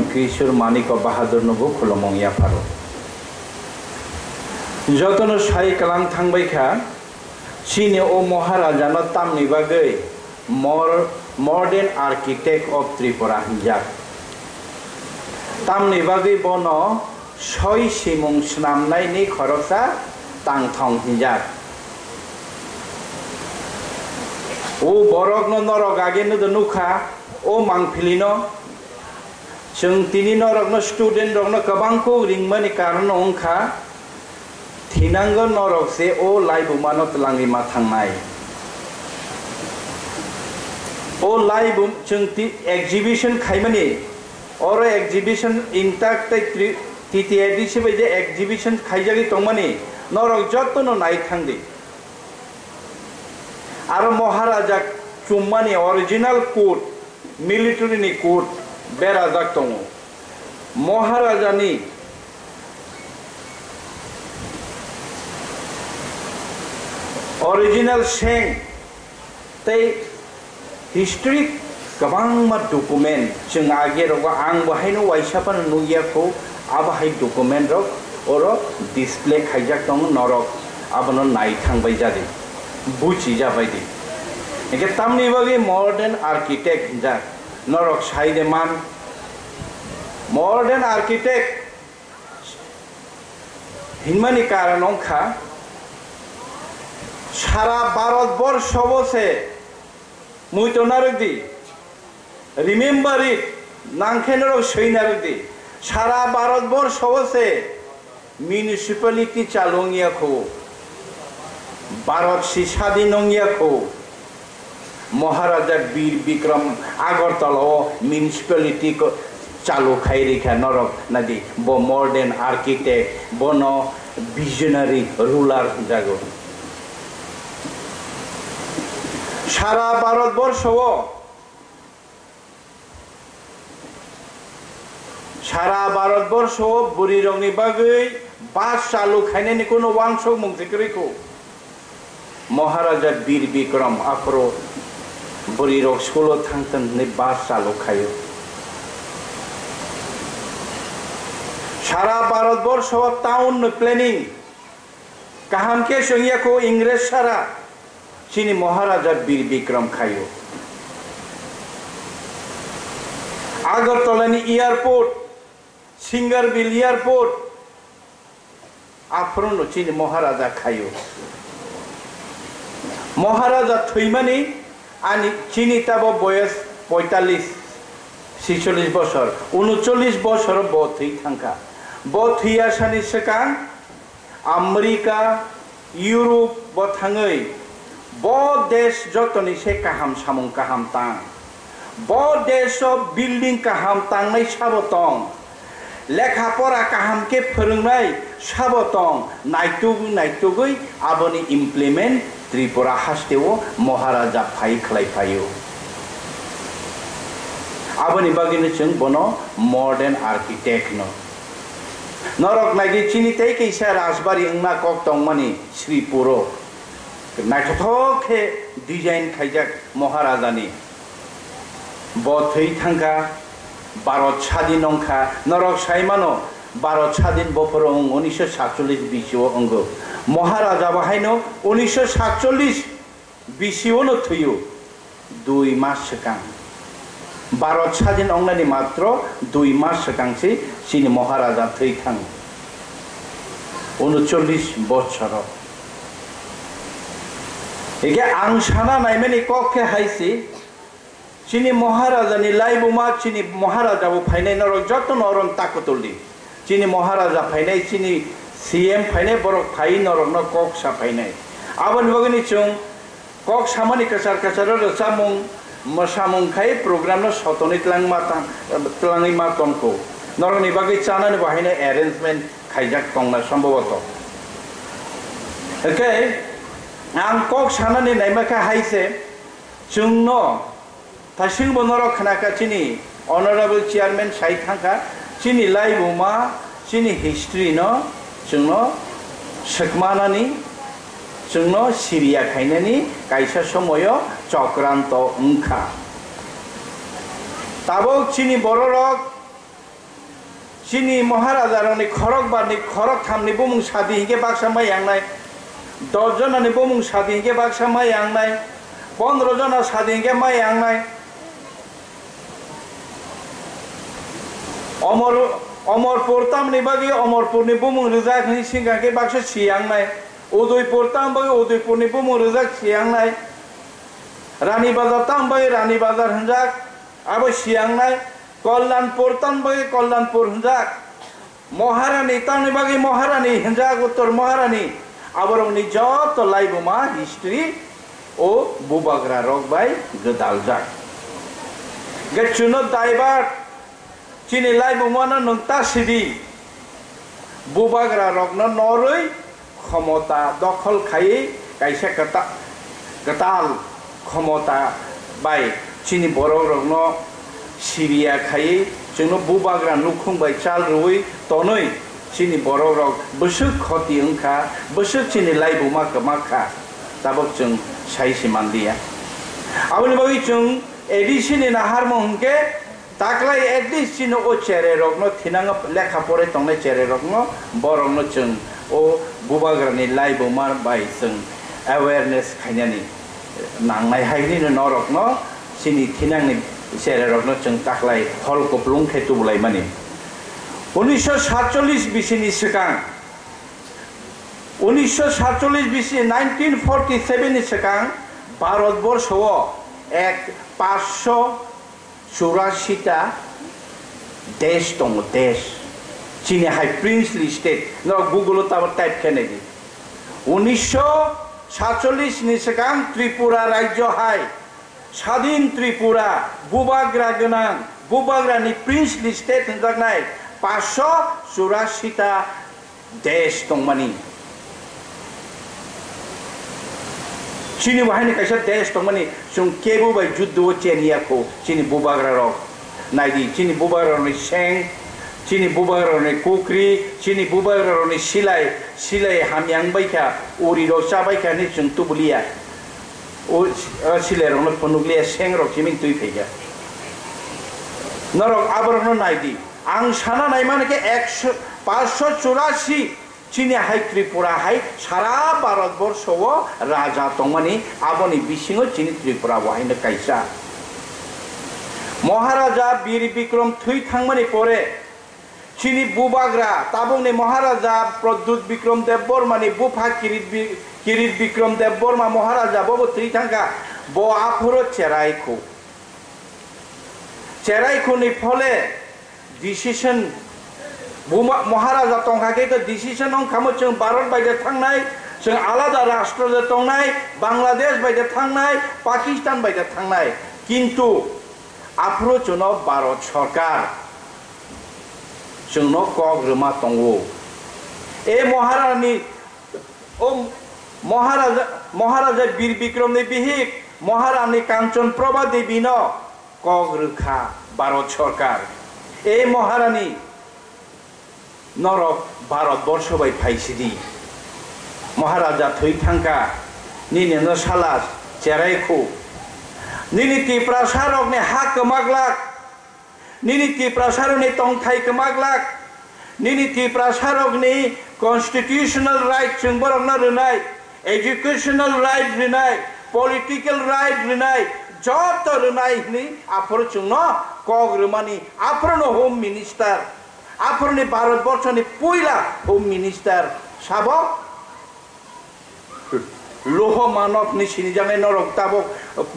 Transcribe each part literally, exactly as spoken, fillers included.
Kishore Manik Bahadur no bo khulumung yapharo. Jotono sai kwlang thangbai kha, chini o Maharaja no tamni bagwi more, modern architect of Tripura hinjak. Tamni bagwi bono soi simung swnamnai ni khoroksa tangthong hinjak. O borok no norok age no do nukha, o mangpili no. Chwng tini norokno, student rokno kwbang kok ringmani karon wngkha, thinango norok se o laibuma no twlangwi ma thangnai. O laibum chwng ti-, exhibition khaimani, oro exhibition intact tei tri-, T T A D C bai je exhibition khaijagwi tongmani, norok jotono nai thangdi. Aro Maharaja chummani original coat, military ni coat berajak tongo. Maharaja ni original seng tei history kwbangma document chwng age rogo ang bo haino waisa phano nukya kho, abo hai document rok oro display khaijak tongo, norok abono nai thangbai jadi, buchi jabai di. Hingke tamni bagwi modern architect hinjak, norok sai de man, modern architect hinmani karon wngkha, sara Bharat borsho bo se muito narwk di, remember it, nangkhe norok swi narwk di, sara Bharat borsho bo se municipality chalung ya kho, Bharat si sadin wng ya kho. Maharaja Bir Bikram Agartala o municipality ko chalu khai rikha norok nadi, bo modern architect, bono visionary ruler jago. Sara Bharat borsho o Sara Bharat borsho o bwrwi rokni bagwi bus chalu khainani kuno wansukmung se kwrwi kho. Maharaja Bir Bikram aphuru bwrwi rok school o thangthun hwnwi bus chalu khaio. Sara Bharat borsho o town ni planning kaham khe chwng ya kho Ingres sara. Chini Maharaja Bir Bikram khaio. Agartala ni airport, Singarbil airport, aphuru chini Maharaja khaio. Maharaja thwimani ani chini tabo boyos poitallis, sicholish bosor, unuchollish bosor bo thwi thangkha. Bo thwiya sani swkang America, Europe bo thangwi bo desh jotoni se kaham samung kaham tang. Bo desh o building kaham tangnai sabo tong. Lekha pora kaham khe phwrwngnai sabo tong. Naitugwi naitugwi aboni implement Tripura haste o Maharaja phai khlai phaio. Aboni bagwino chwng bono modern architect no. Norok naidi chini tei kaisa rajbari wngna kok tongmani Sripuro. Naithothok khe design khaijak Maharajani. Bo thwi thangkha, Bharat sadin wngkha. Norok sai mano, Bharat sadin bophoro wng unisho satchollish bisio wngo. Maharaja bo haino unisho satchollish bisio no thwio, dui mas swkang. Bharat sadin wngnani matro dui mas swkang se chini Maharaja thwi thang. Unuchollish bochoro. Hingke ang sana naimani kok khe hai se, chini Maharajani laibuma, chini Maharaja bo phainai, norok joto no orom takutul di. Chini Maharaja phainai, chini C M phainai, borok phai norokno kok sa phainai. Aboni bagwini chwng kok samani kwchar kwcharo rwchapmung, mwsamung khai program no sotonwi twlangma tang, twlangwi ma tongkho. Norokni bagwi chanani bo haino arrangement khaijak tongna somboboto. Hwnkhe ang kok sanani naima khe hai se, chwngno Thasingbo norok khnakha chini Honorable Chairman sai thangkha, chini laibuma, chini history no chwngno swkmanani, chwngno siriya khainani kaisa somoyo chokranto wngkha. Tabuk chini bororok Chini Maharajarokni khorokbarni khorokthamni bumung sadi hinkhe baksa mai yangnai, dos jonani bumung sadi hinkhe baksa mai yangnai, pondro jona sadi hinkhe mai yangnai. Omor, Omorpur tamni bagwi Omorpurni bumung rijak hwnwi singkha khe baksa si yangnai, Udaipur tam bagwi Udaipurni bumung rijak si yangnai, Rani Bazar tam bagwi Rani Bazar hwnjak, abo si yangnai, Kalyanpur tam bagwi Kalyanpur hwnjak, Maharani tamni bagwi Maharani hwnjak, Uttor Maharani. Aborokni joto laibuma history o bubagra rok bai gwdaljak. Hwnkhe chwngno divert, chini laibumano nwng ta sidi, bubagra rokno norwi khomota dokhol khaiwi kaisa kwta-, kwtal khomota bai chini borok rokno siriya khaiwi chwngno bubagra nukhung bai chal rwui tonwi chini borok rok bwswk khoti wngkha, bwswk chini laibuma kwma kha, tabuk chwng sai se manliya. Aboni bagwi chwng A D C ni naharmung hwnkhe, taklai at least chini o cherai rokno thinang lekha pore tongnai cherai rokno, borokno chwng o bubagrani laibuma bai chwng awareness khainani nangnai hai hwnwi norokno chini thinangni cherai rokno chwng taklai hol kuplung khe tubulaimani. Unisho satchollish bisini swkang, unisho satchollish bisi, nineteen forty seven ni swkang Bharat borsho o ek paanch sho churasi ta desh tongo, desh. Chini hai princely state, no Google o tabo type khe nai di. Unisho satchollish ni swkang Tripura rajyo hai, Sadin Tripura, bubagra gwnang, bubagra ni princely state hwnjaknai paanch sho churasi ta desh tongmani. Chini bo haino kaisa desh tongmani, chwng kebo bai juddo o cheniya kho, chini bubagra rok. Naidi, chini bubagra rokni seng, chini bubagra rokni kukri, chini bubagra rokni silai, silai hamya wngbai kha, uri rok chabai kha hinwi chwng tubuliya. O, o silai rokno phunukliya, seng rok chiming twi phaikha. Norok aborokno naidi. Ang sana nai mano khe ekso, paanch sho churasi chini hai Tripura hai sara Bharat borsho o raja tongmani, aboni bisingo chini Tripura bo haino kaisa. Maharaja Bir Bikram thwi thangmani pore chini bubagra tabukni Maharaja Pradyut Bikram Debbarma ni bupha Kirit Bi-, Kirit Bikram Debbarma Maharaja bo bo thwi thangkha, bo aphuru cherai khu. Cherai khuni phole decision, buma, Maharaja tongkha khe to decision wng khamo chwng Bharat bai de thangnai, chwng alada rashtra de tongnai, Bangladesh bai de thangnai, Pakistan bai de thangnai. Kintu aphuru chwngno Bharat sorkar chwngno kok rwma tongo. E Maharani, o Maharaja, Maharaja Bir Bikramni bihik Maharani Kanchan Prabha Devi no kok rwkha Bharat sorkar. E Maharani, norok Bharat borsho bai phai sidi. Maharaja thwi thangkha, nini no sala cherai khu. Nini Tiprasa rokni ha kwma glak. Nini Tiprasarokni tongthai kwma glak, nini Tiprasarokni constitutional right chwng borokno rwnai, educational right rwnai, political right rwnai, joto rwnai hwnwi aphuru chwngno kok rwmani, aphuruno Home Minister, aphuruni Bharat borshoni puila Home Minister sabo. Loha Manav ni sinijaknai norok tabok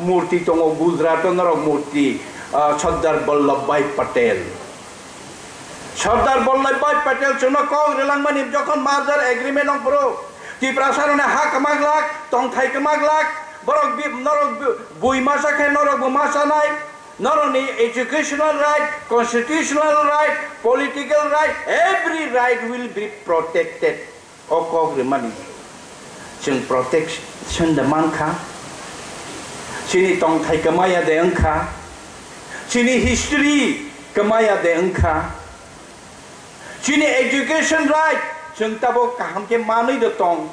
murti tongo, Gujarat o norok murti, ah, Sardar Vallabhbhai Patel. Sardar Vallabhbhai Patel chwngno kok rwlangmani jokhon merger agreement wng phuru, Tiprasa rokni ha kwma glak, tongthai kwma glak, borok bi-, norok bi-, bui masa khe norok bo masa nai, norokni educational right, constitutional right, political right, every right will be protected. O kok rwmani chwng protection de mankha, chini tongthai kwmaya de wngkha, chini history kwmaya de wngkha, chini education right chwng tabok kaham khe manwi de tong.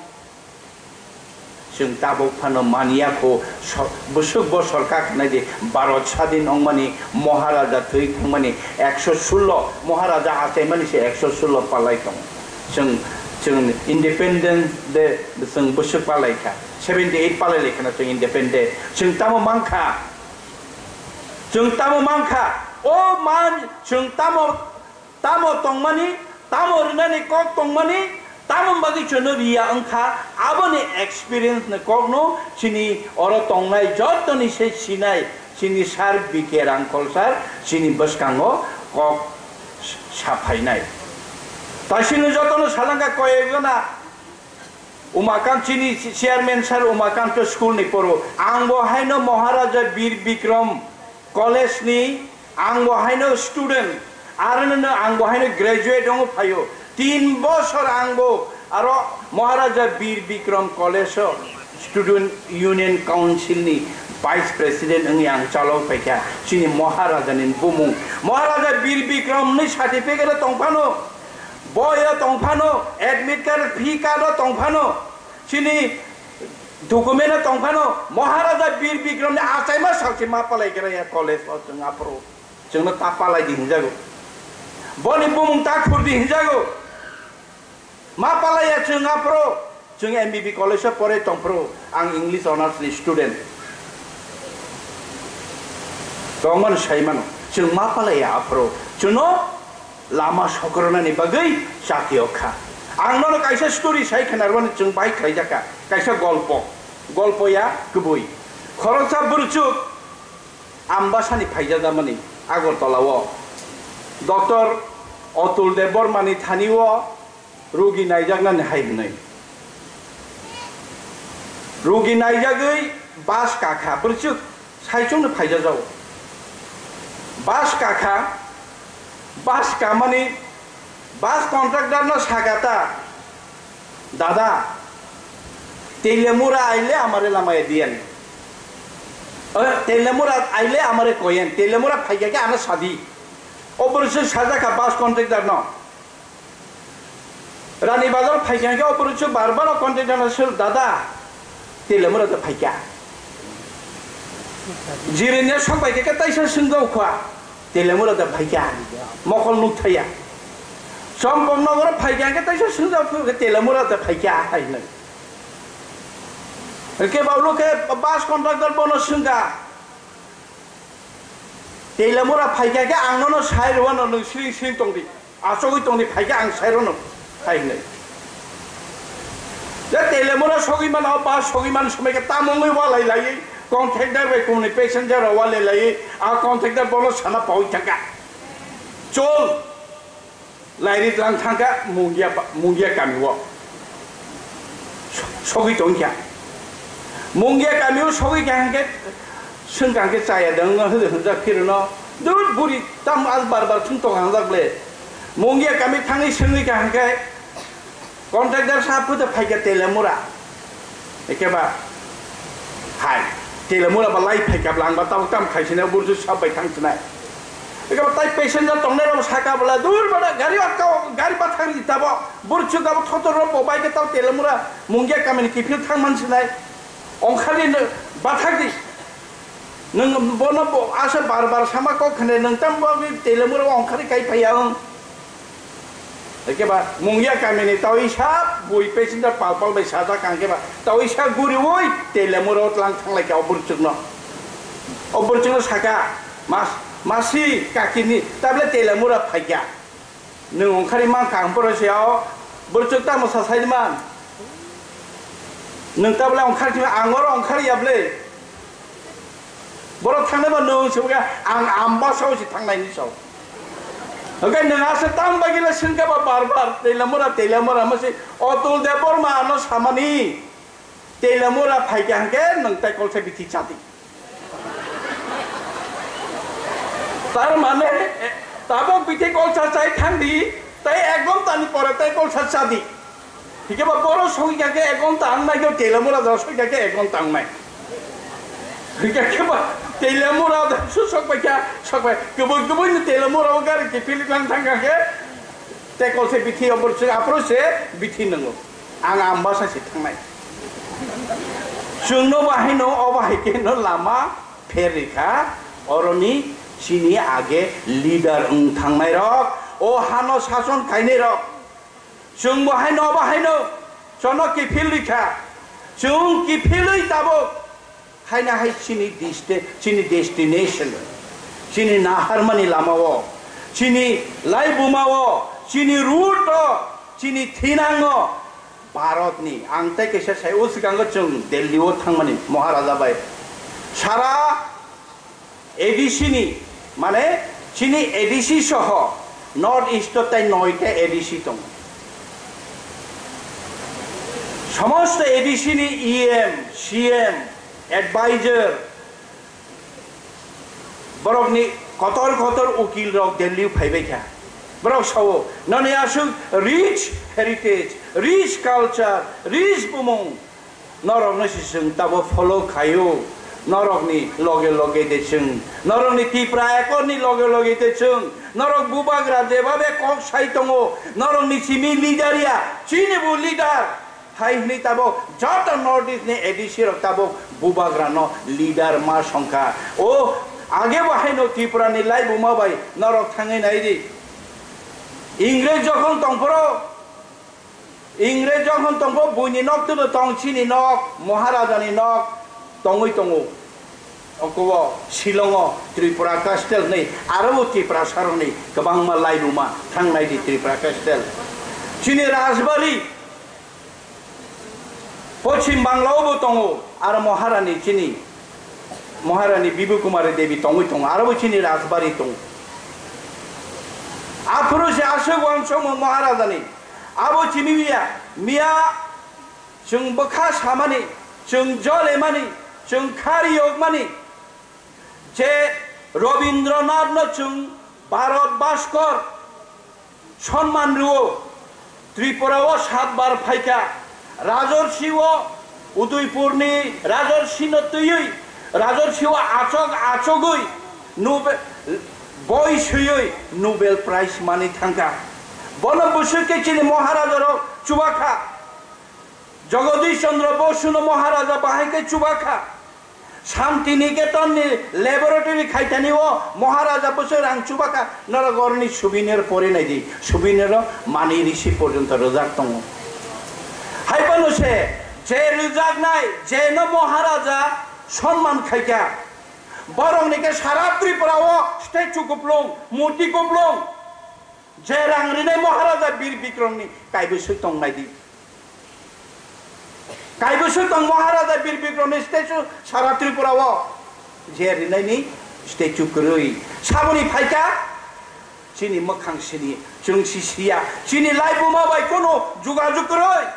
Chwng tabuk phano manya kho, so-, bwswk bo sorkar khnai di, Bharat sadin wngmani, Maharaja thwi thangmani, ekso sullo, Maharaja achaimani se ekso sullo palai tongo. Chwng, chwng Independence Day chwng bwswk palai kha, seventy eight palai lai kheno chwng Independence Day. Chwng tamo man kha? Chwng tamo man kha? O man, chwng tamo Tamo tongmani, tamo rwnani kok tongmani, tamo bagwi chwngno riya wngkha, aboni experience ni kokno chini oro tongnai jottoni se sinai, chini sir B K Rangkhol sir, chini bwskango kok saphainai. Taisingno jotono salangkha koyekjona Umakant chini chairman sir Umakant school ni poro. Ang bo haino Maharaja Bir Bikram College ni, ang bo haino student, aro no ang bo haino graduate wngo phaio. Tin bosor ang bo aro Maharaja Bir Bikram College o Student Union Council ni Vice President wngwi ang chalok phaikha. Chini Maharaja ni bumung, Maharaja Bir Bikram ni certificate o tongphano, boi o tongphano, admit card, fee card o tongphano, chini document o tongphano, Maharaja Bir Bikram ni achaima salchi ma palai khe ya college o chwng aphuru. Chwngno ta palai di hinjago. Boni bumung ta khur di hinjago. Ma palai ya chwng aphuru. Chwng M B B college o pore tongphuru. Ang English honours ni student. Tongmani sai mano. Chwng ma palai ya aphuru. Chwngno lama sokornani bagwi chati o kha. Ang nono kaisa story sai khnarwani chwng bai khlaijakha. Kaisa golpo. Golpo ya kwbui. Khoroksa bwrwchuk Ambasani phaijajamani Agartala o Doctor Atul Debbarma ni thani o rugi naijaknani hai hwnwi. Rugi naijagwi bus kakha, bwrwchuk saichungno phaijajago. Bus kakha, bus kamani bus contractor no sakata, "Dada, Telemura aile amare lamaya diyan. Eh, Telemura aile amare koyen, Telemura phaikha khe ano sadi." O bwrwchuk sajakha bus contractor no. Rani Bazar phaikha khe o bwrwchuk bar bar o contractor no sir, "Dada, Telemura da phaikha." Jirinya sok bai khe taisa swngjao kha, "Telemura da phaikha." Mokol nuk thaya. Chompok nogoro phaikha khe taisa swngjao kha, "Telemura da phaikha," hai hwnwi. Hwnkhe ba ulo khe bus contractor bono swngkha, "Telemura phaikha khe ang nono sai rwano, nwng siring siring tongdi, achogwi tongdi, phaikha ang sai rwano," hai hwnwi. Je Telemura sogwi mano, bus sogwi man somai khe tamo wngwi walai laiwi contractor bai kumni passenger rok walai laiwi, a contractor bono sana paui thangkha. Chol. Lairi tlang thangkha Mungia ba-, Mungia kami o. So-, sogwi tongkha. Mungia kami o sogwi kha hwnkhe, swngkha hwnkhe chaya dong, hwdw hwnjak phirwno. Dut buri, tam al bar bar thung tong hangjak ble. Mungia kami thangwi swngwi kha hwnkhe, contractor sahab, "Phuto phaikha Telemura." Ekeba hai, Telemura ba lai phaikha bwla, ang ba tabuk tam khai sinai, burju sab bai thang sinai. Ekeba tai passenger tongnai rok saka bwla, "Dur bada, gari atka, gari bathang di tabo, burju gabo thotor rok bo bai khe tabo Telemura Mungia kamini kiphil thang man sinai. Ongkhar di, bathak di." Nwng bono bo asa bar bar sama kok khne, nwng tam bo Telemura ongkhar kai phaiya wng. Ekeba Mungia kamini tawisa bui passenger pal pal bai sajak ang keba tawisa guriwi Telemura o tlang thanglai kha o burchukno. O burchukno saka, "Mas-, masi kakini tablet Telemura phaikha. Nwng ongkhari mankha ang poro se o burchuk tamo sasai man. Nwng tablet ongkhari thima ang oro ongkhari ya ble." Borok thangnai ba nwng se wngkha, ang Ambasa o se thangnai hinwi sao. Hwnkhe nwng aswk tang bagwi le swngkha ba bar bar, "Telemura, Telemura," hwnma se Atul Debbarma ano samani, "Telemura phaikha hwnkhe nwng tei kolsa bithi chadi." Tar mane, tabok bithi kolsa chai thangdi, tei ek ghonta ni pore tei kolsa chadi. Hingke ba boro sogwi kha khe ek ghonta ang nai khe Telemura da sogwi kha khe ek ghonta ang nai. Hingke khe ba Telemura da su sok pai kha, sok pai. Kubui kubui ni Telemura o gari kiphil lang thang kha khe. Tekol se bithi obor se, aphuru se bithi nango. Ang Ambasa se thangnai. Chwngno bahai no, o bahai khe no lama pher rikha, oroni chini age leader wng thangnai rok, o hano sason khainai rok. Chwng bo haino, obo haino, chono kiphil rikha. Chwng kiphilwi tabuk haina hai chini desti-, chini destination, chini naharmani lamao, chini laibumao, chini route-o, chini thinango, Bharatni. Ang tei kaisa sai, o swkango chwng Delhi-o thangmani Maharaja bai. Sara A D C ni, mane chini A D C soho North East o tai noi ta A D C tongo. Somosto A D C ni E M, C M, advisor, borokni kotor kotor ukil rok Delhi o phaibai kha. Borok sao, "Noni aswk rich heritage, rich culture, rich bumung." Norokno se chwng tabo follow khaio. Norokni loge loge de chwng, norokni Tipra Accord ni loge loge de chwng, norok bubagra jebabe kok sai tongo, norokni simi leader ya, chini bo leader hai hwnwi tabo joto North East ni A D C rok tabo bubagra no leader ma songkha. O age bo haino Tripura ni laibuma bai norok thangwi nai di. Ingrej jokhon tongphuru, Ingrej jokhon tongbo buini nok tudo tong chini nok, Maharajani nok tongwi tongo. Okobo Shillongo Tripura Castle hwnwi aro bo Tiprasarokni kwbangma laibuma thangnai di Tripura Castle. Chini Rajbari Pochim Banglao bo tongo, aro Maharani chini Maharani Bibu Kumari Devi tongwi tongo, aro bo chini Rajbari tongo. Aphuru se aswk uansukmung Maharajani. Abo chini miya, miya chwng bwkha samani, chwng jolemani, chwng khariyokmani, je Rabindranathno chwng Bharat Bhaskar sonman rwo. Tripura o satbar phaikha, Rajorsi o Udaipurni Rajorsi no twiwi, Rajorsi o achok achogwi Nobel, boi swiwi Nobel Prize mani thangkha. Bono bwswk khe chini Maharaja rok chubakha. Jagadish Chandra Bosu no Maharaja bahai khe chubakha. Shanti Niketan ni laboratory khaitani o Maharaja bwswk rang chubakha, norok oroni souvenir pori nai di, souvenir o mani risi porjonto rwjak tongo. Hai phano se je rwjaknai, je no Maharaja sonman khaikha, borok ni khe sara Tripura o statue kuplung, murti kuplung, je rang rinai Maharaja Bir Bikram ni kaibwswk tong nai di. Kaibwswk tong Maharaja Bir Bikram ni statue sara Tripura o je rinaini statue kwrwi. Saboni phaikha chini mwkhang sini, chwng si siya. Chini laibuma bai kono jugajug kwrwi,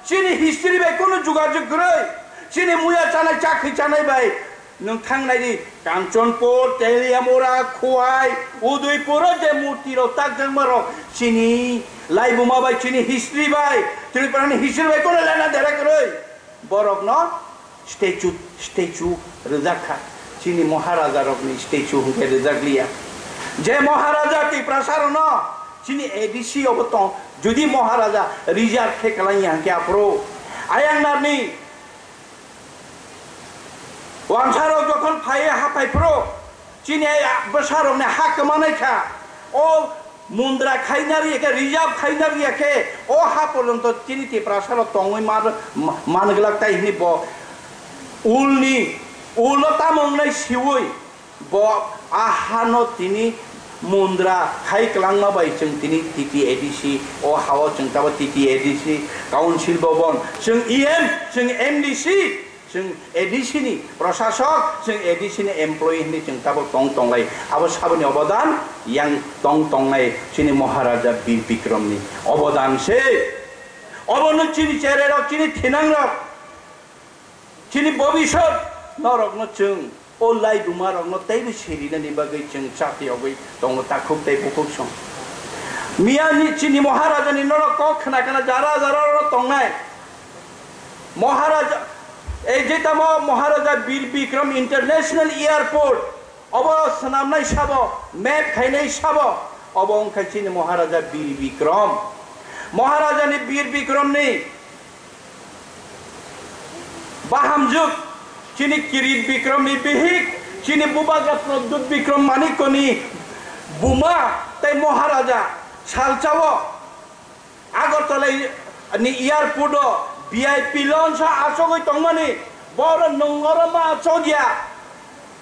chini history bai kono jugajug kwrwi, chini muya chanai chakhi chanai bai Nwng thang nai di, Kanchanpur, Teliamura, Khowai, Udaipur o je murti rok takjakma rok chini laibuma bai, chini history bai, Tripura ni history bai kono lena dera kwrwi. Borok no statue, statue rwjak kha. Chini Maharaja rok ni statue hwnkhe rwjak liya. Je Maharaja Tiprasa rok no chini A D C obo tong, jodi Maharaja reserve khe kwlai ya hwnkhe aphuru ayang narni Wangsarok jokhon phaiwi haphai phuru, chini bwsarokni ha kwmanai kha. O mundra khaina rwya khe, reserve khaina rwya khe, o ha porjonto chini Tiprasarok tongwi man, ma-, man glak tai hwnwi bo ulni, ulo tamo wngnai siwi bo a hano tini mundra khai kwlangma bai chwng tini T T A D C, o hao chwng tabo T T A D C, Council Bhavan, chwng E M, chwng M D C, chwng A D C ni prosasok, chwng A D C ni employee hinwi chwng tabuk tong tonglai. Abo saboni obodan yang tong tongnai chini Maharaja Bir Bikram ni obodan se. Obono chini chererok, chini thinangrok, chini bobisot norokno chwng o laibumarokno teibo sirinani bagwi chwng chati yogwi tongo takhuk tei bukhuk song. Miyani chini Maharajani norok kok khna khna jara jara oro tongnai. Maharaja, ei je tamo Maharaja Bir Bikram International Airport, obo swnamnai sabo, map khainai sabo, obo wngkha chini Maharaja Bir Bikram. Maharajani Bir Bikramni bahamjwk Chini Kirit Bikrom ni bihik, chini bubagra Pradyut Bikrom Manikya ni buma tei Maharaja salchao Agartala ni airport o V I P lounge o achogwi tongmani, boro nwng oro ma achogya.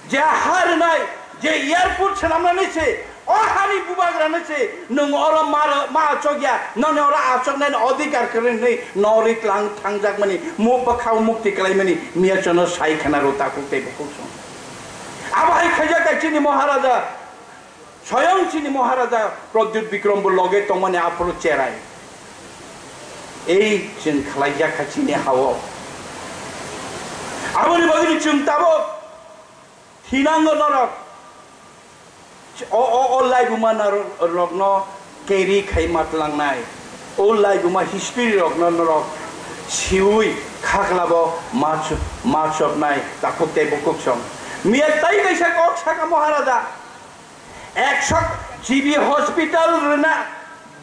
Je ha rwnai, je airport swnamnani se, o hani bubagrani se, nwng oro ma, ma achokya, noni oro achoknani adhikar kwrwi hwnwi nori tlang thangjakmani, muk bwkhao mukti kwlaimani, miya chono sai khna rw takhuk tei bukhuk song. Abo hai khaijak kha chini Maharaja, soyong chini Maharaja Pradyut Bikrom bo loge tongmani aphuru cherai. Ei chwng khlaijak kha chini ha-o. Aboni bagwi chwng tabuk Thinango norok o, o, o laibuma norok, rokno carry khai matlangnai. O laibuma history rokno norok siwi khaklabo mach-, machopnai takhuk tei bukhuk song. Miya tai kaisa kok saka Maharaja. Ekshok G B hospital rwna,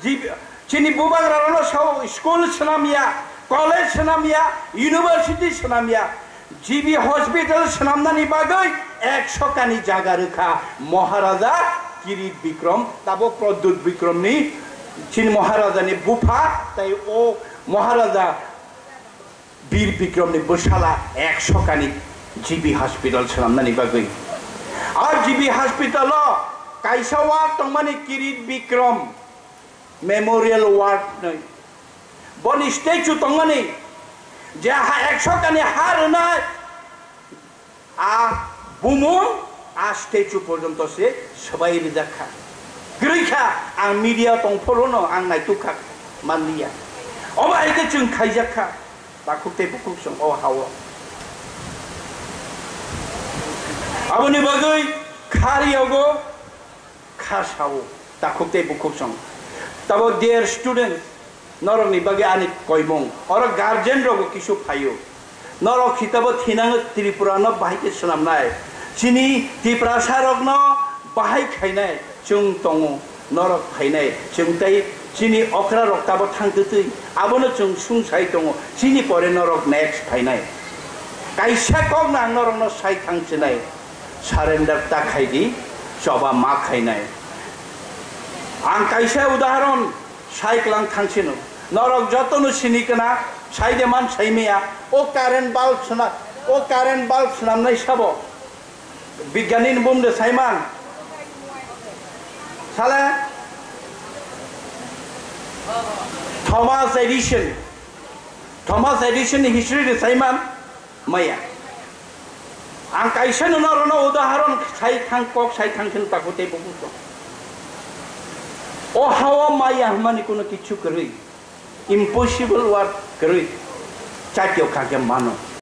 G B, chini bubagra rokno sao school swnamya, college swnamya, university swnamya. G B hospital swnamnani bagwi ekshokani jaga rwkha Maharaja Kirit Bikrom, tabuk Pradyut Bikrom ni, chini Maharaja ni bupha, tei o Maharaja Bir Bikrom ni bwsala ekshokani G B hospital swnamnani bagwi. A G B hospital o kaisa ward tongmani Kirit Bikrom Memorial Ward hinwi. Boni statue tongmani je ha ekshokani ha rwnai a bumung a statue porjonto se swbai rijak kha. Kwrwi kha, ang media tong phuru no ang naituk kha manliya. Obo hai khe chwng khaijak kha. Takhuk tei bukhuk song o ha-o. Aboni bagwi kha riyogo, kha sao, takhuk tei bukhuk song. Tabo dear student, norokni bagwi ani koimung. Oro guardian rokbo kisu phaio. Norok hitabo thinango Tripura no bahai khe swnamnai. Chini Tiprasa rokno bahai khainai. Chwng tongo, norok phainai, chwng tei chini okra rok tabo thang twtwi, abono chwng sung sai tongo, chini pore norok next phainai. Kaisa kok no ang norokno sai thang sinai, surrender ta khai di, choba ma khainai. Ang kaisa udaharon sai klang thang sino, norok jotono sini kana, sai de man sai maya, o current bulb sna, o current bulb snamnai sabo. Bigyani ni bum de saiman. Sale Thomas Edison. Thomas Edison ni history de saiman maya. Ang kaisa no noro no udaharon sai thang kok sai thang khin taku tei buku to. O hawa maya hmani kuno kichu kwrwi. Impossible work kwrwi. Chatio kha khe mano.